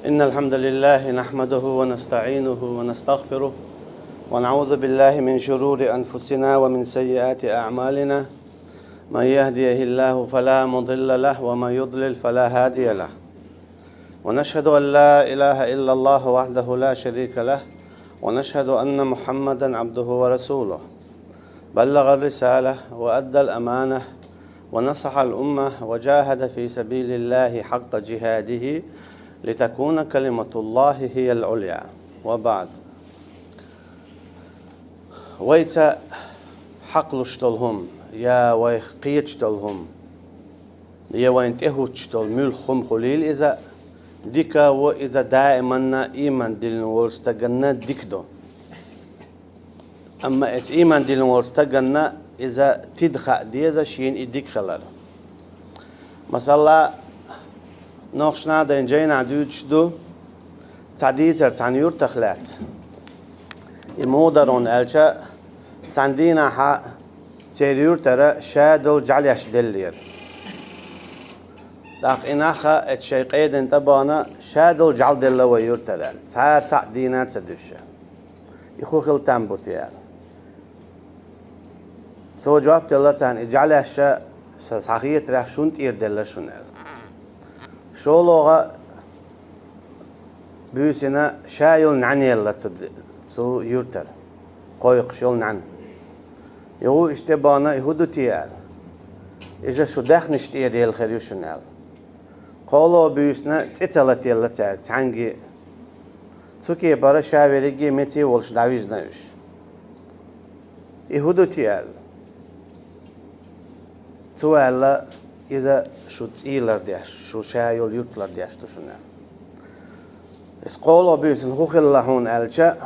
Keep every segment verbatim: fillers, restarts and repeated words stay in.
إن الحمد لله نحمده ونستعينه ونستغفره، ونعوذ بالله من شرور أنفسنا ومن سيئات أعمالنا. من يهده الله فلا مضل له، ومن يضلل فلا هادي له. ونشهد أن لا إله إلا الله وحده لا شريك له، ونشهد أن محمدا عبده ورسوله. بلغ الرسالة وأدى الأمانة ونصح الأمة وجاهد في سبيل الله حق جهاده لتكون كلمة الله هي العليا. وبعد. Вайца хьакхалуш долу хӀума, я вайх кхеташ долу хӀума, я вайна тӀехӀуттуш долу муьлхха хӀума хуьлийла иза, дика а ву иза, даиманна ийман диллина волу стаганна дика ду. Амма эцу ийман диллина волу стаганна иза тида хаа деза шена и дика хилар. Масала, нохчашна а дайн жайнахь дуьйцуш ду цхьа дийцар цхьана юьртах лаьцна. И муха дара аьлча, цхьана дийнахьа церан юьртара ша долу жӀаьлеш деллера. ТӀаккха и нах а эцу шайн къедан тӀе бахна, ша долу жӀаьла делла вай юьртара аьлла, цхьа а цхьаъ дийна а ца дуьсуш. И хӀун хила там бу те аьлла. Цо жоп делла царна, и жӀаьлеш ша схьахетарехь шуна тӀера делла шуна аьлла. ШолгӀа буьйсина ша йолу нӀаьна елла цу, цу юьртара, кхойкхуш йолу нӀаьна. ЙогӀу иштта бахна, и хӀун ду те аьлла. Иза шун даьхнаш тӀера елла хир ю шуна аьлла. КхоалгӀа буьйсина цӀе ца латаелла цаьрга цхьаьнгге. Цу кепара ша верриге меце волуш дӀавижна уьш. И хӀун ду те аьлла. Цо аьлла, иза шу цӀий лардеш, шу ша йолу юрт лардеш ду шуна аьлла. Иза кхоалгӀа буьйсина хӀун хилла хьуна аьлча,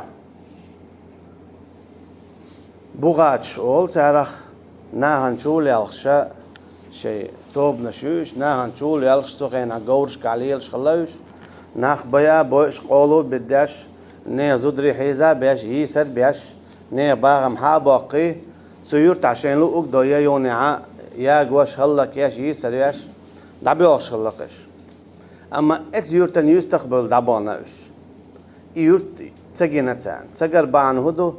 бухӀаташ олу царах, нахана чу лелхаш, шайн тобанаш ю уьш, нахана чу лелхаш, цу хенахь говрашкахь лелаш хилла уьш, нах бая а бойуш, къоло а бедеш, нехан зударий хьийза а беш, йийсар а беш, нехан бахам хьа а боккхий, цу юьртахь шайна луъург а дой, я юханехьа ягош, хӀаллакъеш, йийсар еш, дӀабоьлхуш хилла-кх уьш. Амма эцу юьртан юьстах бевлла дӀабахна уьш. И юрт ца гина царна. Цигара бахьана хӀун ду?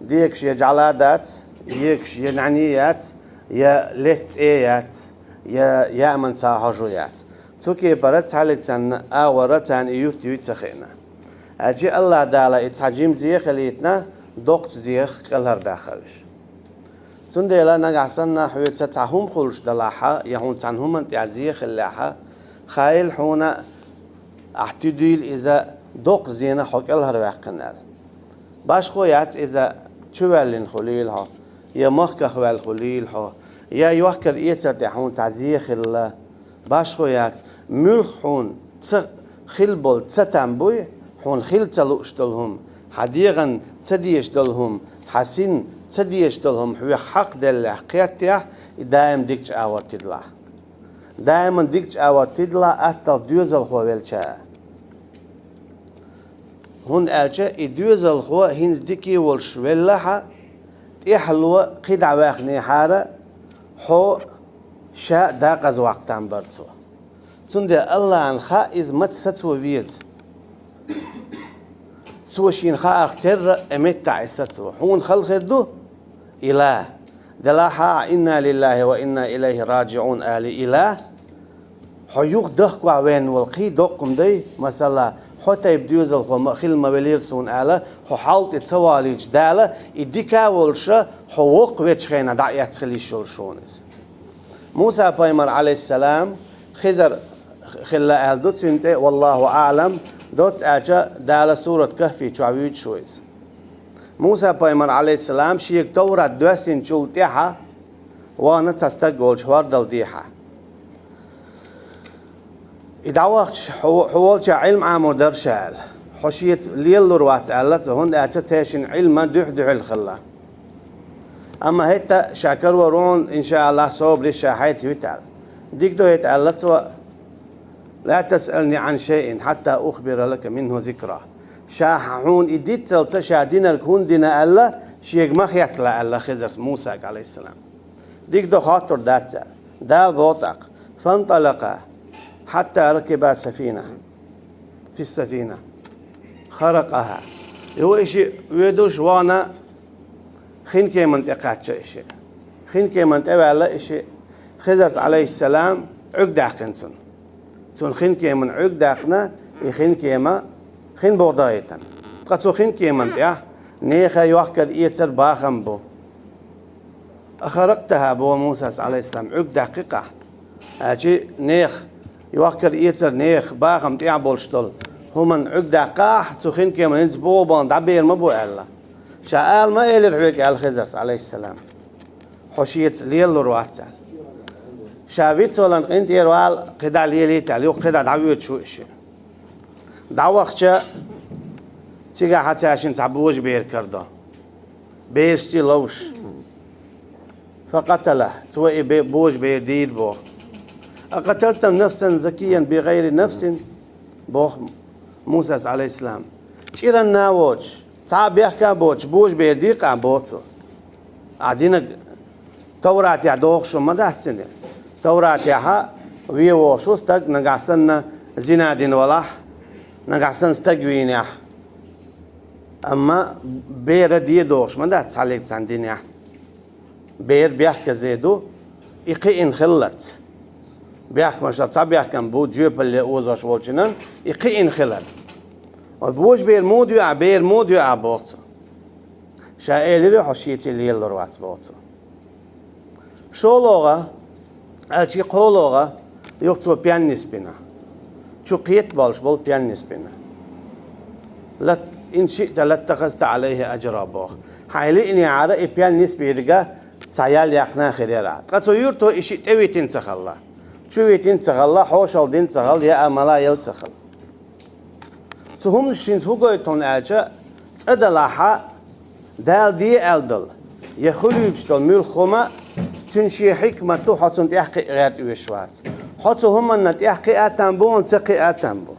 Декаш я жӀаьла дац, екаш я нӀаьний яц, я летта цӀе яц, я яаман цхьа хьожа яц. Цу кепара цхьаьллиг санна агӀора царна и юрт юй ца хиъна. Аьлча АллахӀ Дала и цхьа жима зе хилийтина, доккхачу зех кӀелхьардаккха уьш. Цундела нагахь санна хьоьца цхьа хӀума хуьлуш далахьа, я хьуна цхьана хӀуманна тӀехь зе хиллехьа, хаийла хьуна, ахь туьдийла иза, доккха зенах хьо кӀелхьарваьккхина аьлла. Башхо яц иза, чу ваьллина хуьлийла хьо, я махках ваьлла хуьлийла хьо, я йохкар-эцар тӀехь хьуна цхьа зе хилла, башхо яц, муьлхха хьуна ца хила болу ца там буй, хьуна хила ца лууш долу хӀума, хьан дегӀан ца дезаш долу хӀума, хьан син ца дезаш долу хӀума хьоьх хьакхаделлехь, кхеттехь, и даим дикачу агӀор тидалахь. Даиман дикачу агӀор тидалахь, атталла доьзалхо велча а. ХӀунда аьлча и доьзалхо хӀинца дика а волуш веллахьа, тӀаьхьало кхидӀа ваьхнехьара, хьо ша дакъаза ваккха там бара цо. Цундела АллахӀан хаьа иза маца сацо веза. Цо шена хаарх терра а, и меттахь и сацо. Хьуна хала хир ду? Ила. Делахьа а «Инна лиллахӀи ва инна илайхӀи раджиӀун» али ила. Хьо юха дахкаваьлла вен волу кхин доккха хӀума дай, масала, хьо тайпа доьзалхо ма хила ма велира суна ала, хьо хьал тӀе ца валийча Дала, и дика а волуша, хьо воккха вечу хенахь дӀа а эцна хила йиш йолуш ву иза. Муса пайхамар, Ӏалайхиссалам, Хизар хилла аьлла ду цуьнан цӀе, валлахӀу аӀлам, доцца аьлча Дала сурат Кахфи чохь вуьйцуш ву иза. Муса пайхамар, Ӏалайхиссалам, шега Таврат доьссинчул тӀаьхьа вахана цхьа стаг волчу хӀордал дехьа. И дӀавахча, хьо, хьо волча Ӏилма Ӏамор дара ша аьлла. Хьо шеца лелалур вац аьлла цо, хӀунда аьлча цаьшин Ӏилма дуьхь-дуьхьал хилла. Амма хӀетта ша карор ву хьуна, иншааллахӀ, собаре ша хьайца вита аьлла. Дика ду хӀета аьлла цо, «Ла тасъални Ӏан шайъин хьатта ухбира лака минхӀу зикра». Ша хьуна и диццалца ша динарг хӀунда дина аьлла, шега ма хеттала аьлла Хизарс Мусага, Ӏалайхиссалам. Дика ду, хоттур дац аьлла. Дала боху тӀаккха: «Фанталака хьатта ракиба сафина». في السفينة خرقها. Ю и шиъ воьдуш вахана хинкеман тӀе кхаьчча и шиъ. Хинкеман тӀе ваьлла и шиъ. Хизарс, عليه السلام, Ӏуьрг даьккхина цунна. Цунна хинкеман Ӏуьрг даьккхина, и хинкема хин богӀ дагӀийтина. Ткъа цу хинкеман тӀехь нехан йохкар-эцар, бахам бу. أخرقتها, боху Мусас, عليه السلام, Ӏуьрг даьккхи-кх ахь. Аьлча, нехан йохкар-эцар, нехан бахам тӀехь болуш долу хӀуманна Ӏуьрг даьккхи ахь, цу хинкеман хӀинца богӀу бахана дӀабер ма бу аьлла. Ша ала ма элира хьоьга аьлла Хизарс, عليه السلام. Хьо шеца лелалур вац аьлла. Ша вицваларна къинтӀера вала, кхидӀа лелийта аьлла, юха кхидӀа дӀавоьдуш ву и шиъ. ДӀавахча, цигахь цаьршинна цхьа божабер карадо. Берашций ловш. فقتله, цо и бе-, божабер дийр боху. أقتلت نفسا زكية بغير نفس, боху Мусас, عليه السلام. ЧӀиранна а воцуш, цхьа а бехк а боцуш, божабер дийр-кх ахь, боху цо. Ахь динарг Тавратехь дохуш хӀума ма дац цуьнан. Тавратехь вен вохуш ву стаг, нагахь санна зина дина валахь, нагахь санна стаг вийнехь. Амма бер де дохуш ма дац цхьаллиг цхьана динехь. Бер бехказе ду, и кхиъна хиллалц. Бехкамашах цхьа бехкам бу, жоьпалле озош волчунна и кхиъна хилар. Ва божабер муха доьху ахь, бер муха доьху ахь, боху цо. Ша элира, хьо шеца лелалур вац, боху цо. ШолгӀа, аьлча кхоалгӀа, юха цо пен нисбина. Чу кхета болуш болу пен нисбина. Лат-, إن شئت لاتخذت عليه أجرا, боху. Хьайн лиънехьара и пен нисбийриг цхьа ял яьккхина а хир яра. Ткъа цу юьрто и шиъ тӀевитина ца хилла, чу витина ца хилла, хьошалла дина ца хилла, я а мала яла ца хилла. Цу хӀуманаш хӀинца хӀун гойту хьуна аьлча, цӀа далахь а, Дала де аьлла долу, я хуьлуьйтуш долу муьлхха хӀума, цуьнан шен хьикмат ду, хьо цунна тӀехь кхиа гӀерта оьшуш вац. Хьо цу хӀуманна тӀехь кхиа а там бу, хьуна ца кхиа а там бу.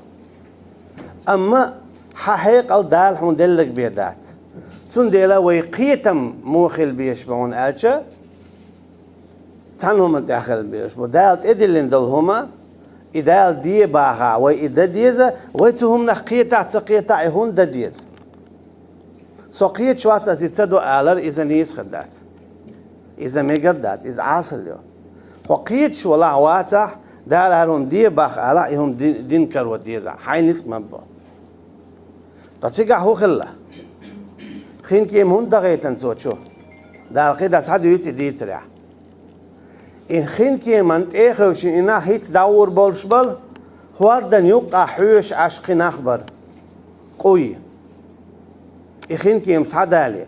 Амма хьан хьекъал Дала хьуна делларг бен дац. Цундела вай кхетам муха хила безаш бу хьуна аьлча, цхьана хӀуманна тӀехь хила безаш бу. Дала тӀедиллина долу хӀума, и Дала де бахахь, вай и дан деза, вай цу хӀуманах кхетахь а, ца кхетахь а, и хӀунда дан деза. Со кхеташ вац, аса и ца до алар, иза нийса хир дац. Иза мегар дац, иза Ӏасалла ю. Хьо кхеташ валахь, вацахь, Дала хӀара хӀума де бах алахь, и хӀума ди-, дина каро дезахь, хьайн ницкъ ма бо. Ткъа цигахь хӀун хилла? Хинкема хӀунда дагӀийтина цо чу? Дала кхидӀа схьадуьйцу и дийцарехь. И хинкеман тӀе а хевшина, и нах хӀинцца дӀагӀур болуш бара, хӀордан юккъахь хьоьжуш Ӏаш кхин нах бара. Къуй. И хинкема схьадале.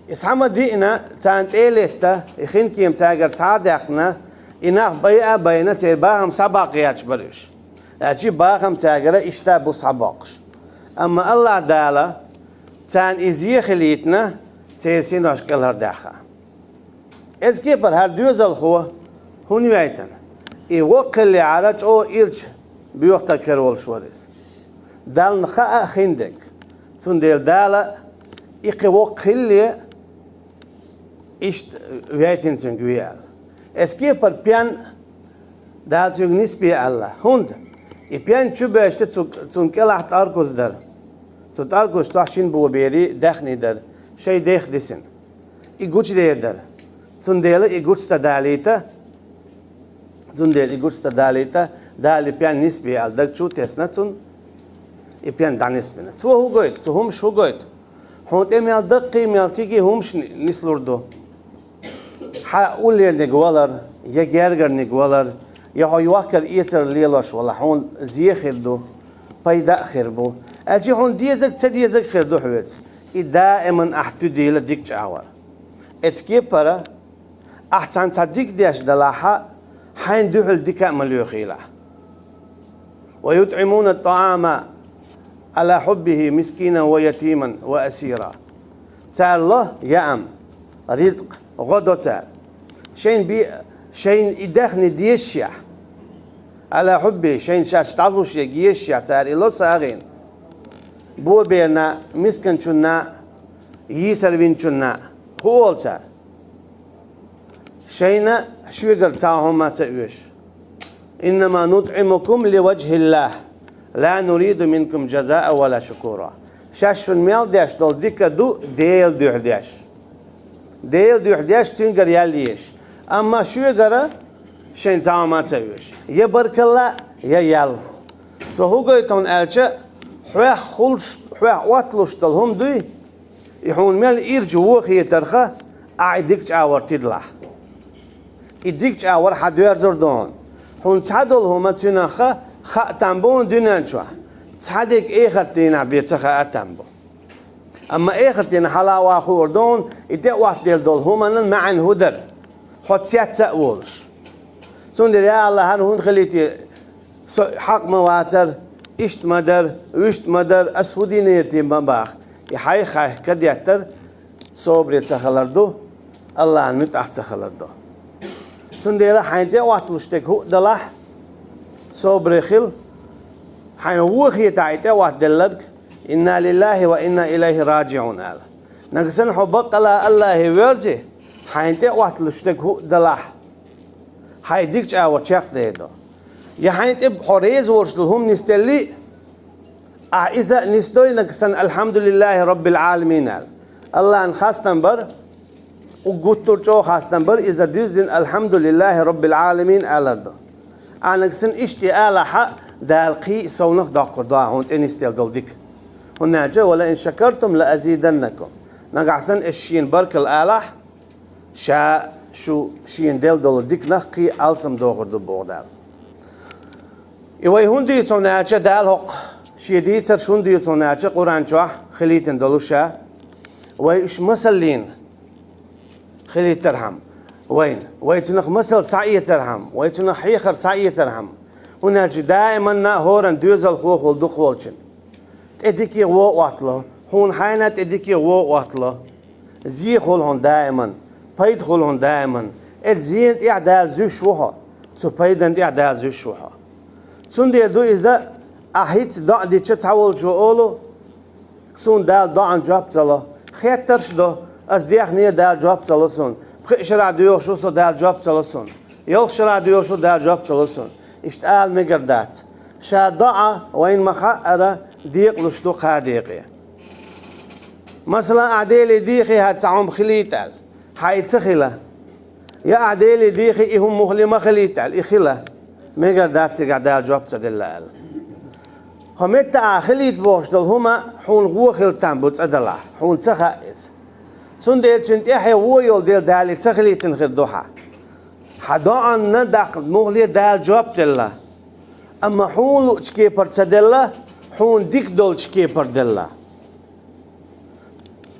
И схьа ма диъна, царна тӀе а летта, и хинкема цаьргара схьа а даьккхина, и нах байа а байна, церан бахам схьабаккха гӀерташ бара уьш. Аьлча бахам цаьргара иштта бу схьабоккхуш. Амма АллахӀ Дала царна и зе хилийтина, церан синош кӀелхьардаьхна. Эцу кепара хӀара доьзалхо хӀунда вейтина? И воккха хиллехьара, чӀогӀа ирча боьха стаг хир волуш вара иза. Далла хаьа хиндерг. Цундела Дала и кхин воккха хилале, иштта вейтина цуьнга ве аьлла. Эцу кепара пен Дала цуьнга нисбе аьлла. ХӀунда? И пен чу бевшча, цу, цунна кӀелахь тӀаркуз дара. Цу тӀаркуза тӀехь шина боберийн даьхний дара, шайн дех дисина. И гучудер дара. Цундела и гучу ца далийта, цундела и гучу ца далийта, Дала и пен нисбе аьлла, даг чу а тесна цунна, и пен дӀанисбина. Цо хӀун гойту? Цу хӀумаша хӀун гойту? Хьуна тӀе мел даккхий, мел кегий хӀумаш ни-, нислур ду. Хьан уллерниг валар, я гергарниг валар, я хьо йохкар-эцар лелош валахь, хьуна зе хир ду, пайда а хир бу. Аьлча хьуна дезарг, ца дезарг хир ду хьоьца. И даиман ахь туьдийла дика чӀагӀвар. Эцу кепара, ахь царна цхьа дика деш далахь, хьайна дуьхьал дика а ма лоьхийла ахь. ويطعمون الطعام على حبه مسكينا ويتيما وأسيرا. Цара ло яам, рицкъ, гӀо до цара. Шайн би-, шайн и даьхни дезашехь, على حبه, шайна шаьш дӀалуш ерг езашехь, цара и ло сагӀина. Боберна, мисканчунна, йийсарвинчунна. ХӀун олу цара? Шайна шоьгара цхьа хӀума ца оьшу. إنما نطعمكم لوجه الله. «لا نريد منكم جزاء ولا شكورا». Шаьш шуна мел деш долу дика ду Делан дуьхьа деш. Делан дуьхьа деш, цуьнгара ял еш. Амма шуьгара шайн цхьа хӀума а ца оьшу. Я баркалла, я ял. Цо хӀун гойту хьуна аьлча, хьоьх хуьлуш, хьоьх отталуш долу хӀума дуй, и хьуна мел ирча вон хетарх, ахь и дика чӀагӀвар тидалахь. И дика чӀагӀвар хьан доьрзур ду хьуна. Хьуна цхьадолу хӀума цуьнах хаа там бу хьуна дуьнен чохь. Цхьа дика эхарт дийнахь бен ца хаа там бу. Амма эхарт дийнахь хьалаван хуур ду хьуна, и тӀе оттаделла долу хӀуманан маьӀна хӀун дара, хьо цецъян а волуш. Цундела, я АллахӀ, хӀара хӀунда хилийти, со хьакъ ма вацара, иштта ма дара, вуьшта ма дара, ас хӀун динера те ма баха. И хьайх-хьайх кадеттар собаре ца хилар ду, АллахӀан муьтӀахь ца хилар ду. Цундела хьайна тӀе отталуш дерг хӀуъа далахь, собаре хила, хьайна вон хетахь и тӀе оттаделларг, «إنا لله وإنا إليه راجعون» ала. Нагахь санна хьо баккъала АллахӀе воьрзе, хьайна тӀе отталуш дерг хӀуъа далахь, хьайн дика чӀагӀвар чекхдер ду. Я хьайна тӀе хьо реза волуш долу хӀума нисделлий, ахь иза а нисдой нагахь санна «الحمد لله رب العالمين» аьлла. АллахӀан хастам бар, уггар гуттар а чӀогӀа хастам бар, иза дуьззина «الحمد لله رب العالمين» алар ду. Ахь нагахь санна иштта и алахь, Дала кхин а совнах доккхур ду ахь хьуна тӀе нисделла долу дика. ХӀунда аьлча: «ولئن شكرتم لأزيدنكم». Нагахь санна аша шена баркалла алахь, ша шу шена делла долу диканах кхин а алсам дохур ду боху Дала. И вай хӀунда дуьйцу хьуна аьлча, Дала хӀокху шен дийцарш хӀунда дуьйцу хьуна аьлча, Къуръан чохь хилийтина долу ша, вай уьш масаллина хилийтархьама, вайна, вай цунах масал схьаэцархьама, вай цунах хьехар схьаэцархьама. ХӀунда аьлча даиманна хӀоранна доьзалхо хуьлу дукхахволчун. ТӀе дикий гӀо оттало, хьуна хьайна тӀе дикий гӀо оттало. Зе хуьлу хьуна даиман, пайда хуьлу хьуна даиман. Эцу зена тӀехь Дала зуьйш ву хьо, цу пайдан тӀехь Дала зуьйш ву хьо. Цундела ду иза, ахь хӀинца доӀа дича цхьаволчо олу: «Суна Дала доӀан жоп ца ло». Хеттарш а до: «Ас дехнера, Дала жоп ца ло суна. Пхи шарахь доьхуш ву со, Дала жоп ца ло суна. Ялх шарахь доьхуш ву, Дала жоп ца ло суна». Иштта ала мегар дац. Ша доӀа вайна ма-хаъара декъалуш ду кхаа декъе. Масала, ахь Деле дийхи хӀара цхьа хӀума хилийта аьлла, хьан и ца хила. Я ахь Деле дийхи и хӀума муххале ма хилийта аьлла, и хила. Мегар дац цигахь Дала жоп ца делла аьлла. ХӀокху метта ахь хилийта бохуш долу хӀума хьуна гӀо хила там бу цӀа далахь, хьуна ца хаьа иза. Цундела цуьнан тӀаьхье вон йолу дела Дала и ца хилийтина хир ду хьан. Хьан доӀанна даккха муххале Дала жоп делла. Амма хьуна луъучу кепара ца делла, хьуна дика долчу кепара делла.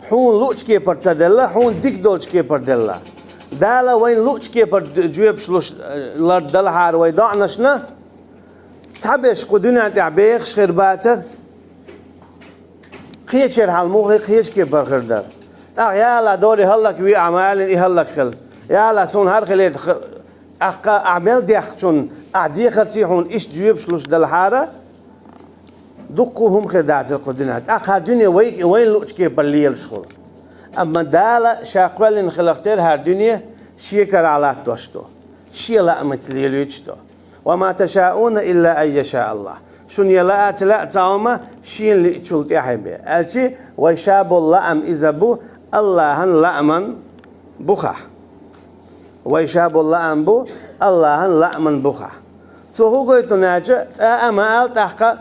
Хьуна луъучу кепара ца делла, хьуна дика долчу кепара делла. Дала вайна луъучу кепара д-, жоьпаш луш, э, лар далахьара вай доӀанашна, цхьаберш кху дуьнен тӀехь бехаш хир бацара, кхечеран хьал муххале кхечу кепара хир дара. ТӀаккха: «Я АллахӀ, дора и хӀаллакве ахь, ма аллин и хӀаллакьхила. Я АллахӀ, суна хӀара хилийта х-», тӀаккха ахь мел дехначунна ахь дехарций хьуна иштта жоьпаш луш далахьара, дуккха а хӀума хир дацара кху дуьнен. ТӀаккха хӀара дуьне вай, вайна луъучу кепара лелаш хуьлу. Амма Дала ша кхоьллина хиларх тера хӀара дуьне шен карахь латтош ду, шен лаамца лелуьйтуш ду. «وما تشاءون إلا أن يشاء الله». Шуна я лаа а, ца лаа а цхьа хӀума шена лиъчул тӀаьхьа бен. Аьлчи, вай ша болу лаам иза бу АллахӀан лааман бухахь. Вай ша болу лаам бу АллахӀан лааман бухахь. Цо хӀун гойту хьуна аьлча, цкъа а ма ала тӀаккха: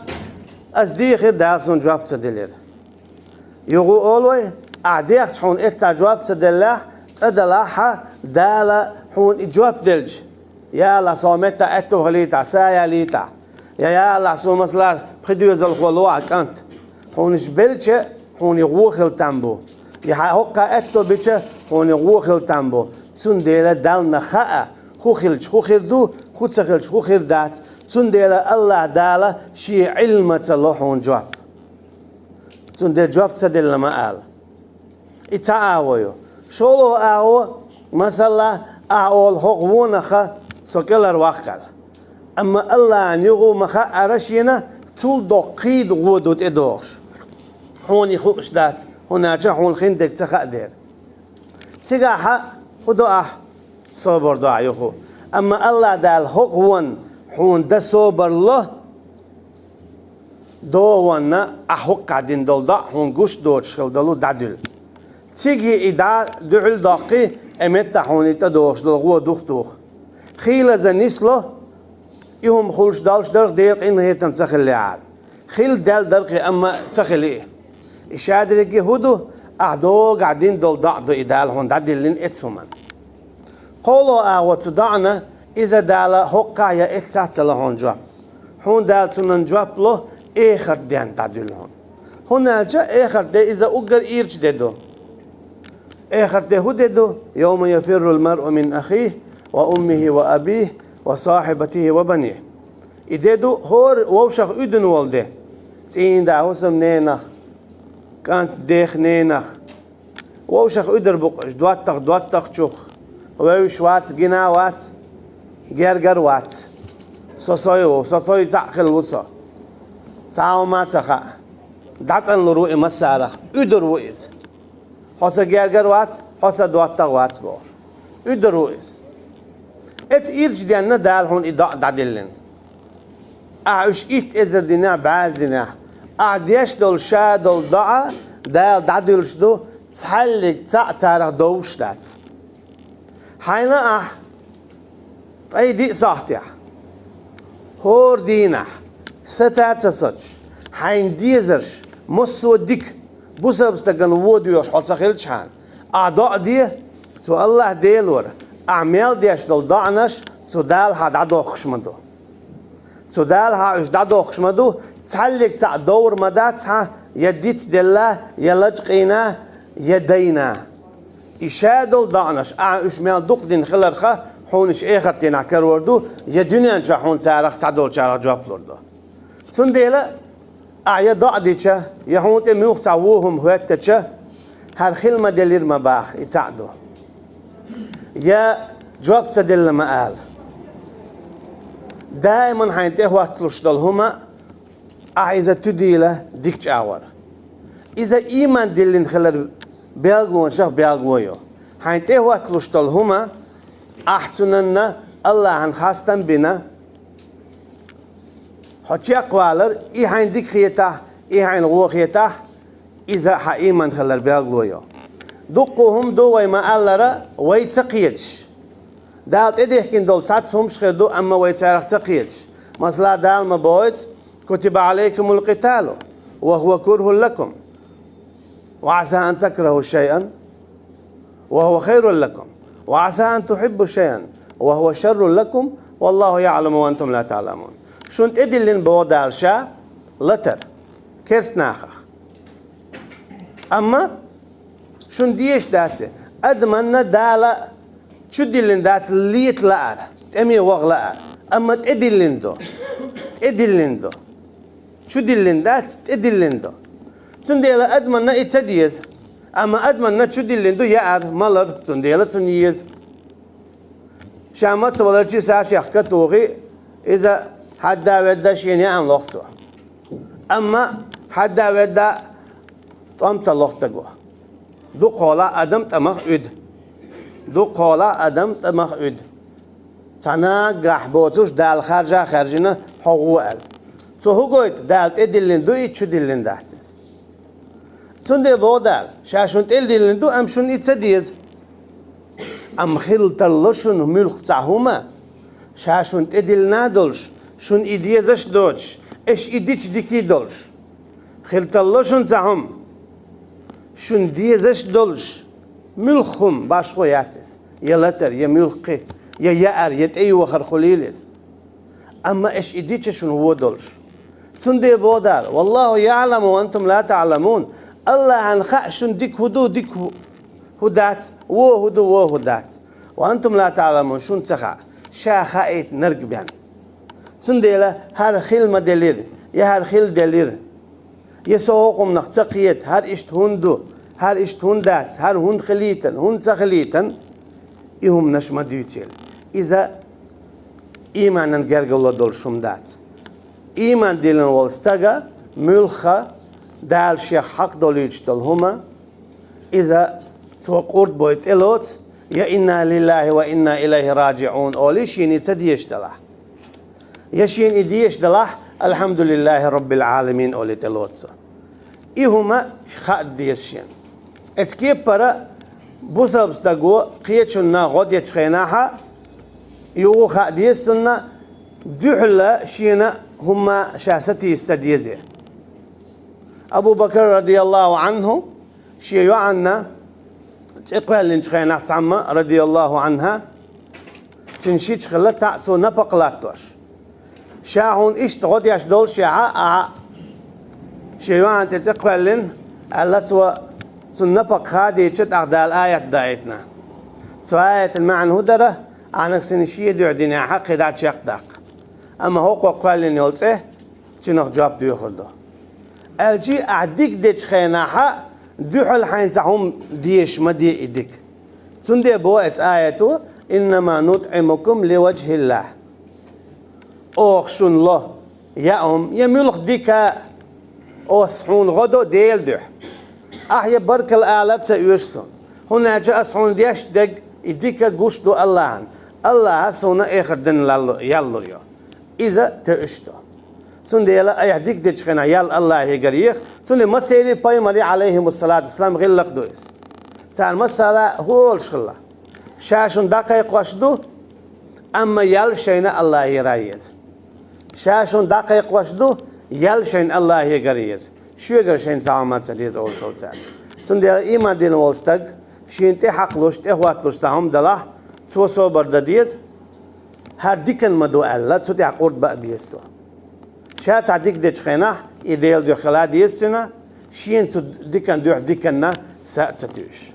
«Ас дийхира, Дала суна жоп ца делира». Юха олу вай: «Ахь дехча хьуна эццахь жоп ца деллехь, цӀа далахь хьан, Дала хьуна и жоп делча, я АллахӀ, со метта аьтто хилийтахь, са ялийтахь. Я, я АллахӀ, суна, масала, пхи доьзалхо лохьа кӀант». Хьуна уьш белча, хьуна и гӀо хила там бу. И хьан хӀокху аьтто бича, хьуна и гӀо хила там бу. Цундела Далла хаьа, хӀун хилча хӀун хир ду, хӀун ца хилча хӀун хир дац. Цундела АллахӀ Дала шен Ӏилмаца ло хьуна жоп. Цундела жоп ца делла ма ала. И цхьа агӀо ю. ШолгӀа агӀо, масала, ахь олу хӀокху вонах со кӀелхьарваккха аьлла. Амма АллахӀан юха ма-хаъара шена, цул доккха кхин а гӀо ду тӀедогӀуш. Хьуна и хууш дац, хӀунда аьлча хьуна хиндерг ца хаьа дера. Цигахь хӀун до ахь? Собар до ахь юха. Амма АллахӀ Дала хӀокху вонна хьуна дан собар ло, догӀанна, ахь хӀокхахь дина долу доӀа хьуна гуш доцуш хила долу дӀадуьллу. Цига и дӀа дуьхьал доккхий, и меттахь хьуна и тӀедогӀуш долу гӀо дух-дух. Хийлаза нисло, и хӀума хуьлуш долуш дара-кх Делан къинхетам ца хиллехьара. Хилла даьлла дара-кх и, амма ца хили и. И шадерриге хӀун ду, ахь догӀахь дина долу доӀа ду и Дала хьуна дӀадиллина эцу хӀуманна. КхоалгӀа агӀо цу доӀана, иза Дала хӀокхахь я эццахь ца ло хьуна жоп. Хьуна Дала цунна жоп ло, эхарт денна дӀадуьллу хьуна. ХӀунда аьлча эхарт де иза уггар ирча де ду. Эхарт де хӀун де ду? «Йовма яфиррул маръу мин ахихи ва уммихи ва абихи ва сахьибатихи ва банихи». И де ду хӀора вовшах уьдуш волу де. ЦӀийнда хӀусамненах, кӀант дех ненах. Вовшах уьдур бу-кх уьш, доттагӀа доттагӀчух, вевзаш вац, гина вац, гергара вац. Со сой ву, со сой цхьаъ хилла ву со. Цхьа хӀума а ца хаьа. ДӀацӀанлур ву и массарах, уьдур ву иза. Хьо сан гергара вац, хьо сан доттагӀа вац бохуш. Уьдур ву иза. Эцу ирча денна Дала хьуна и доӀа дӀадиллина. Ахь уьш итт эзар динехь, бӀаьзза динехь, ахь деш долу ша долу доӀа Дала дӀадуьллуш ду, цхьаллиг цхьаъ царах довш дац. Хьайна ахь ткъе диъ сахьтехь, хӀора дийнахь, саца а ца соцуш, хьайна дезарш, массо а дика, бусалба стагана вон доьхуш хьо ца хилчхьана, ахь доӀа де, цу АллахӀ Делора ахь мел деш долу доӀанаш цу Далахьа дӀадохкуш ма ду. Цу Далахьа уьш дӀадохкуш ма ду, цхьаллиг цхьаъ довр ма дац хьан, я дицделла, я лачкъийна, я дайна. И ша долу доӀанаш, ахьа уьш мел дукха дина хиларха, хьуна уьш эхартдийнахь карор ду, я дуьнен чохь хьуна царах цхьадолчарах жоп лур ду. Цундела ахьа я доӀа дича, я хьуна тӀе муьлхха цхьа вон хӀума хӀоьттича, хӀара хила ма-делира ма баха, и цхьаъ ду. Я жоп ца делла ма ала. Даиман хьайна тӀехӀотталуш долу хӀума, ахьа иза туьдийла дика чӀагӀор. Иза ийман диллина хилар билгалонашах билгало ю. Хьайна тӀехӀотталуш долу хӀума, ахь цунна АллахӀан хастам бина, хьо чекхвалар, и хьайна дика хетахь, и хьайна вон хетахь, иза хьан ийман хилар билгало ю. Дуккха хӀума ду вай ма-аллара, вай ца кхеташ. Дала тӀедехкина долу цхьацца хӀумаш хир ду, амма вай царах ца кхеташ. Масала, Дала ма боху: «Кутиба Ӏалайкумул къиталу, ва хӀува курхӀун лакум, ва Ӏаса ан такрахӀу шайъан, ва хӀува хайрун лакум, ва Ӏаса ан тухьиббу шайъан, ва хӀува шаррун лакум, валлахӀу яӀламу ва антум ла таӀламун». Шуна тӀедиллина боху Дала ша латар керста нахах. Амма шуна дезаш дац и. Адаманна Дала чудиллина дац лета лаар, тӀаме ваха лаар. Амма тӀедиллина ду. ТӀедиллина ду. Чудиллина дац, тӀедиллина ду. Цундела адаманна и ца деза. Амма адаманна чудиллина ду яар, малар, цундела цунна еза. Ша маца валарчий са шех катухий, иза хьадда-ведда шена яан лоху цо. Амма хьадда-ведда тӀом ца лоху стага. Дукха хьолахь адам тӀамах уьду. Дукха хьолахь адам тӀамах уьду. Цхьа наггахь боцуш Дала харжа а хаьржина хьо гӀо аьлла. Цо хӀун гойту, Дала тӀедиллина ду и, чудиллина дац иза? Цундела боху Дала, ша шуна тӀедиллина ду, амма шуна и ца деза. Амма хила тарло шуна муьлхха цхьа хӀума, ша шуна тӀедиллина а долуш, шуна и дезаш а доцуш, аша и дича дика а долуш. Хила тарло шуна цхьа хӀума, шуна дезаш а долуш, муьлхха хӀума, башхо яц иза, я латар, я муьлхха кхин, я яар, я тӀейохар хуьлийла иза. Амма аша и дича шуна вон долуш. Цундела боху Дала: «Валлаху яъламу ва антум ла таъламун». АллахӀан хаьа шуна дика хӀун ду, дика хӀун дац, вон хӀун ду, вон хӀун дац. «Ва антум ла таъламун», шуна ца хаьа, ша хаийтинарг бен. Цундела хӀара хила ма-делира, я хӀара хила делира. Я со хӀокхумнах ца кхета, хӀара иштта хӀунда ду, хӀара иштта хӀунда дац, хӀара хӀунда хилийтина, хӀунда ца хилийтина, и хӀуманаш ма дуьйцийла. Иза ийманан гергарло долуш хӀума дац. Ийман диллина волу стага муьлхха Дала шех хьакъ долуьйтуш долу хӀума, иза цо къурд бой тӀелоцу, я «Инна лиллахи ва инна илайхи раджиун» олий шена ца дезаш делахь. Я шена и дезаш далахь, «Алхьамдулиллахи Роббил Ӏаламин» олий тӀелоцу. И хӀума хаа деза шена. Эцу кеппара бусалба стаго кхечунна гӀо дечу хенахьа, юха хаа деза цунна, дуьхьала шена хӀумма ша сатийса ца деза. Абу Бакр, радияллаху Ӏанху, шен йоӀанна цӀе кхоьллинчу хенахь цхьамма, радияллаху Ӏанха, цуьнан шича хилла цхьаъ, цо напакъа латтош. Ша хьуна иштта гӀо деш доллушехь, ахьа шен йоӀанна тӀе цӀе кхоьллина, аьлла цо, цунна напакъа хадийча, тӀаккха Дала аят даийтина. Цу аятан маьӀна хӀун дара, ахьанах сина шен дуьхьа динехьа кхидӀа чекхдаккха. Амма хӀокхо кхоьллина йолу цӀе цуьнах жоп доьхур ду. Аьлчи ахь дика дечу хенахьа дуьхьал хьайна цхьа хӀума дезаш ма де и дика. Цундела боху эцу аято: «Иннама нутӀимукум ливаджхӀиллахь». Оха шуна ло, я хӀума, я муьлха дика, ас хьуна гӀо до Делан дуьхьа. Ахь я баркалла алар ца оьшу суна, хӀунда аьлча ас хьуна деш дерг и дика гуш ду Аллахьан. Аллахьа суна эхар дина лаллу-, яллур ю. Иза тоьуш ду. Цундела айхьа дика дечу хенахь ял Аллахьегара еха. Цундела массерийн пайхамарийн, Ӏалайхимуссалату вассалам, гӀиллакх ду иза. Цара массара хӀун олуш хилла? Ша шуна дӀакхайкхош ду, амма ял шайна Аллахьера еза. Ша шуна дӀакхайкхош ду, ял шайна Аллахьегара еза. Шоьгара шайна цхьа хӀума ца деза олуш хилла цара. Цундела ийман дина волу стаг шена тӀе хьакхалуш, тӀе хӀотталуш цхьа хӀума далахь, цо собар дан деза. ХӀара диканна ма ду аьлла, цу тӀехь къурд бан а беза цо. Ша цхьа дика дечу хенахь, и Делан дуьхьа хила деза цуьнан, шена цу диканна дуьхьа диканна са а ца туьйш.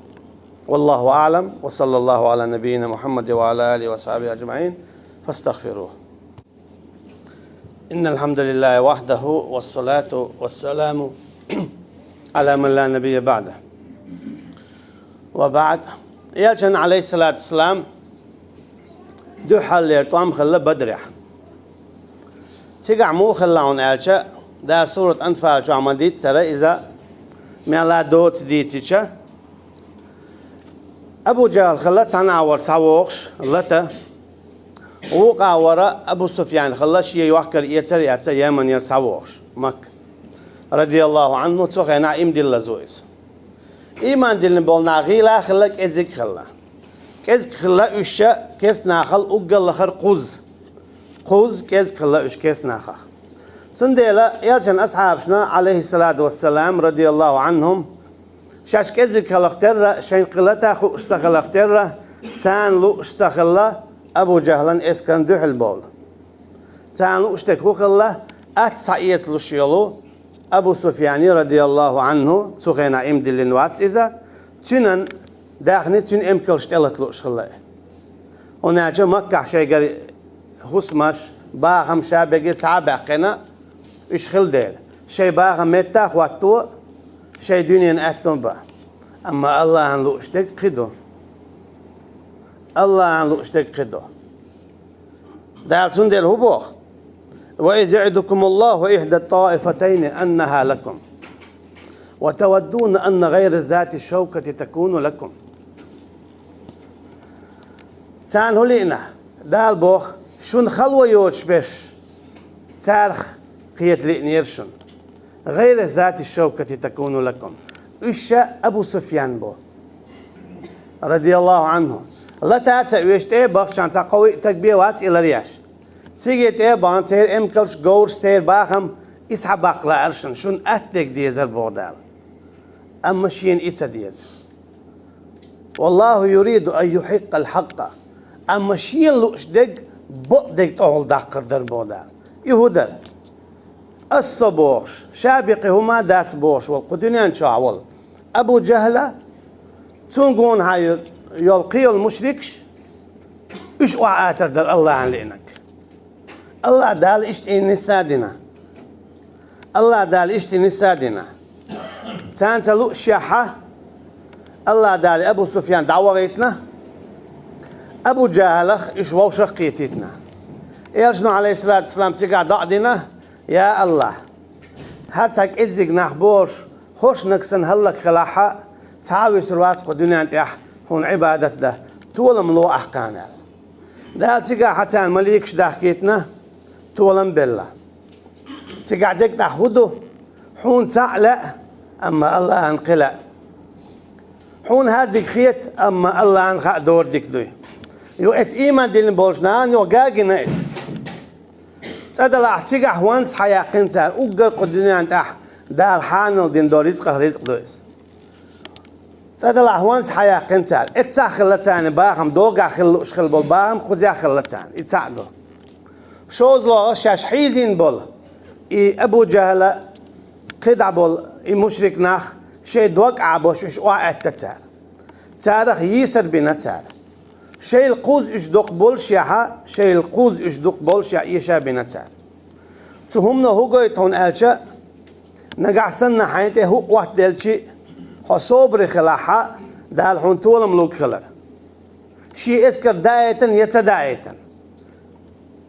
Валлаху аӀлам, ва саллаллаху Ӏала набийина Мухьаммадин ва Ӏала алихи ва асхьабихи аджмаӀин, фастагъфируху. Иннал хьамдалиллахи вахьдаху, вассалату вассаламу Ӏала ман ла набийя баӀдаху. Ва баӀд. Элчанна, Ӏалайхиссалату вассалам, дуьххьарлера тӀом хилла Бадрехь. Цигахь муха хилла хьуна аьлча, Дала сурат Анфал чохь ма-дийццара иза, мелла доца дийцича, Абу Джахьл хилла цхьана агӀор схьавогӀуш лата, вукху агӀора Абу Суфьян хилла, шен йохкар эцар а эцна, Яманера схьавогӀуш Макка. Радияллаху Ӏанху, цу хенахь ийман диллаза ву иза. Ийман диллина болу нах гӀийла а хилла, кӀезиг а хилла. КӀезиг хилла уьш ша керста нахал уггар лахара кхузза. Кхузза кӀезиг хилла уьш керста нахах. Цундела Элчанан асхьабашна, Ӏалайхиссалату вассалам, радияллаху Ӏанхум, шаьш кӀезиг хиларх терра, шайн кхин лата хууш ца хиларх терра, царна лууш ца хилла Абу Джахьлан эскарна дуьхьал бовла. Царна лууш дерг хӀун хилла, атта схьаэцалуш йолу Абу Суфьяне, радияллаху Ӏанху, цу хенахь ийман диллина вац иза, цуьнан даьхни, цуьнан эмкалш тӀелата лууш хилла. ХӀунда аьлча Маккахь шайгара хӀусамаш, бахам ша бегий схьа а баьккхина, уьш хилла дела, шайн бахам метта а хӀотто, шайн дуьненан аьтту а бан. Амма Аллахьан лууш дерг кхин ду. Аллахьан лууш дерг кхин ду. Дала цундела хӀун боху? «Ва из яӀидукумуллаху ихьда ттаифатайни аннахьа лакум, ва таваддуна анна гӀайра зати шшавкати такуну лакум». Царна хӀун лиъна? Дала боху, шуна хало йоцуш берш, царах кхета лиънера шуна. «ГӀайра зати шшавкати такуну лакум». Уьш ша Абу Суфьян бу, радияллаху Ӏанху. Лата а ца оьшу, тӀе а бахчана цхьа кхо-виъ стаг бен вац и ларъеш. Циге тӀе а бахана церан эмкалш, говраш, церан бахам, и схьабаккха лаьара шуна, шуна атта дерг дезара боху Дала. Амма шена и ца деза. «Валлаху юриду ан юхьиккъал хьакъкъа». Амма шена лууш дерг, бакъдерг тӀехула даккхар дара боху Дала. И хӀун дара? Ас со бохуш, ша бен кхин хӀума а дац бохуш волу, кху дуьнен чохь волу Абу Джахьла, цунна гонахьа йо-, йолу кхин йолу мушрикаш, уьш охьаатар дара Аллахьан лиънарг. Аллахь Дала иштта и нисса а дина. Аллахь Дала иштта и нисса а дина. Царна ца луъушехьа, Аллахь Дала Абу Суфьян дӀавахийтина, Абу Джахьалах уьш вовшах а кхетийтина. Элчано, Ӏалайхиссалату вассалам, цигахь доӀа дина: «Я Аллахь, хӀара цхьа кӀеззиг нах болуш, хӀорш наг санна хӀаллакьхилахьа, цхьа а вуьсур вац кху дуьнен тӀехь хьуна Ӏибадат дан, толам ло ахь кхана», – аьлла. Дала цигахь царна маликаш дахкийтина, толам белла. Цигахь дегнахь хӀун ду? Хьуна цхьаъ лаьа, амма Аллахьан кхин лаьа. Хьуна хӀара дика хета, амма Аллахьан хаьа дора дика дуй. Юха эцу ийман диллина болчу нахана юха гина иза. Цкъа делахь цигахь ванца схьаяьккхина цара уггар кху дуьненна тӀехь Дала хьанал дина долу рицкъах рицкъ ду иза. Цкъа делахь ванца схьаяьккхина цара. Эццахь хилла царна бахам, догахь хила лууш хила болу бахам кхузахь хилла царна. И цхьаъ ду. ШозлагӀа шаьш хьийзийна болу и Абу ЖахӀала кхидӀа болу и мушрик нах шайн дог Ӏабош уьш охьаэтта цара. Царах йийсар бина цара. Шайла кхузза уьш дукха болушехь, шайла кхузза уьш дукха болушехь эша бина цара. Цу хӀумано хӀун гойту хьуна аьлча, нагахь санна хьайна тӀе хӀуъа хӀоттаделчи, хьо собаре хилахь, Дала хьуна толам луг хилар. Шен эскар даийтина я ца даийтина.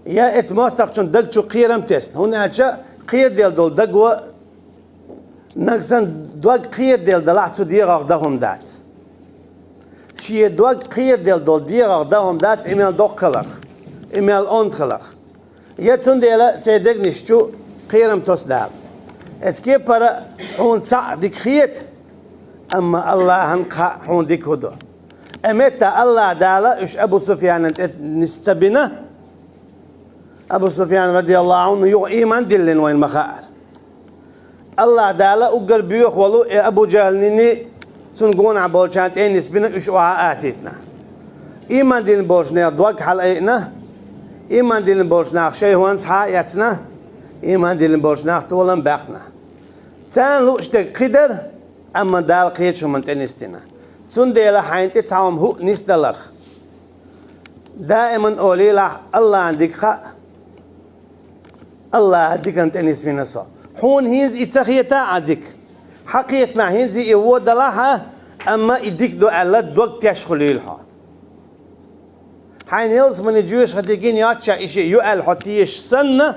Я эцу мостагӀчун даг чу кхерам тесна, хӀунда аьлча кхераделла долу даго нагахь санна дог кхераделла далахь, цу дегӀах дан хӀума дац. Шен дог кхераделла долу дегӀах дан хӀума дац, и мел доккха хиларх, и мел онда хиларх. Я цундела церан дегнаш чу кхерам тосу Дала. Эцу кепара хьуна цхьаъ дика хета, амма Аллахьан кхаъ хьуна дика хӀун ду. Амма Аллахь Дала уьш Абу Суфьянан тӀе нис ца бина, Абу Суфьян, радияллаху Ӏанху, юха ийман диллина вайна ма хаьара. Аллахь Дала уггар боьха волу и Абу ЖахӀалнини цунна гонахь болчарна тӀе нисбина уьш охьа а атийтина. Ийман диллина болчу нехан дог хьалаайина, ийман диллина болчу нах шайн хӀонца схьа а эцна, ийман диллина болчу нах толам баьккхина. Царна лууш дерг кхин дара, амма Дала кхечу хӀуманна тӀе нисдина. Цундела хьайна тӀе цхьа хӀума хӀуъа нисдаларх, даиман олийлахь, Аллахьан дика хаьа, Аллахьан диканна тӀе нисвина со. Хьуна хӀинца и ца хета а дика. Хьан кхетамехь хӀинца и вон далахь а, амма и дика ду аьлла, дог теш хуьлийла хьо. Хьайна ялсамани жоьжахати гина йоццушехь и шиъ ю аьлла хьо тешаш санна,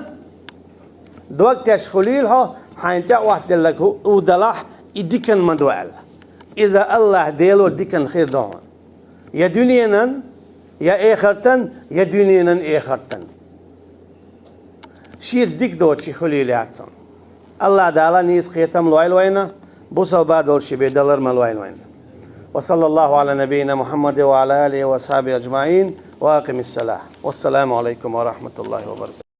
дог теш хуьлийла хьо, хьайна тӀе а охьаделларг хӀу-, хӀун далахь, и диканна ма ду аьлла. Иза Аллахь Дело диканна хир ду хьуна. Я дуьненан, я эхартан, я дуьненан, эхартан. Шеца дика доцуш хуьлийла яц хьуна. Аллахь Дала нийса кхетам лойла вайна, бусалба долуш ши бен далар ма лойла вайна. Ва саллаллаху Ӏала набийина Мухьаммадин ва Ӏала алихи ва асхьабихи аджмаӀин. Ва акъимиссалахь. Вассаламу Ӏалайкум ва рахьматуллахи ва баракатуху.